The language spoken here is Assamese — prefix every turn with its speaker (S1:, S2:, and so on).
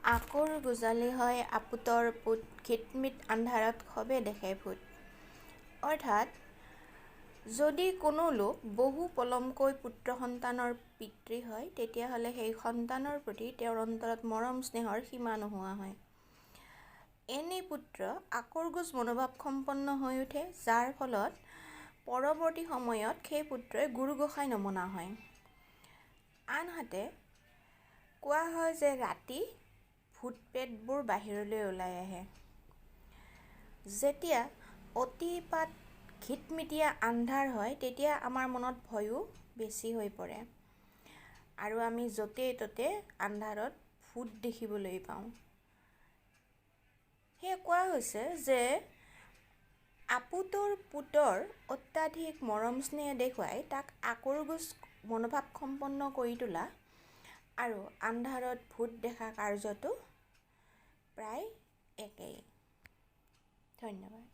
S1: আঁকোৰ গজালি হয় আপুতৰ পুত, ঘিটমিট আন্ধাৰত সবে দেখে ভূত। অৰ্থাৎ যদি কোনো লোক বহু পলমকৈ পুত্ৰ সন্তানৰ পিতৃ হয়, তেতিয়াহ'লে সেই সন্তানৰ প্ৰতি তেওঁৰ অন্তৰত মৰম স্নেহৰ সীমা নোহোৱা হয়। এনে পুত্ৰ আঁকোৰগোজ মনোভাৱসম্পন্ন হৈ উঠে, যাৰ ফলত পৰৱৰ্তী সময়ত সেই পুত্ৰই গুৰু গোসাঁই নমনা হয়। আনহাতে কোৱা হয় যে ৰাতি ভূত প্ৰেতবোৰ বাহিৰলৈ ওলাই আহে। যেতিয়া অতিপাত ঘিটমিটীয়া আন্ধাৰ হয়, তেতিয়া আমাৰ মনত ভয়ো বেছি হৈ পৰে আৰু আমি য'তে ত'তে আন্ধাৰত ভূত দেখিবলৈ পাওঁ। সেয়ে কোৱা হৈছে যে আপুতৰ পুতৰ অত্যাধিক মৰম স্নেহ দেখুৱাই তাক আঁকোৰগোজ মনোভাৱসম্পন্ন কৰি তোলা আৰু আন্ধাৰত ভূত দেখা কাৰ্যটো প্ৰায় একেই। ধন্যবাদ।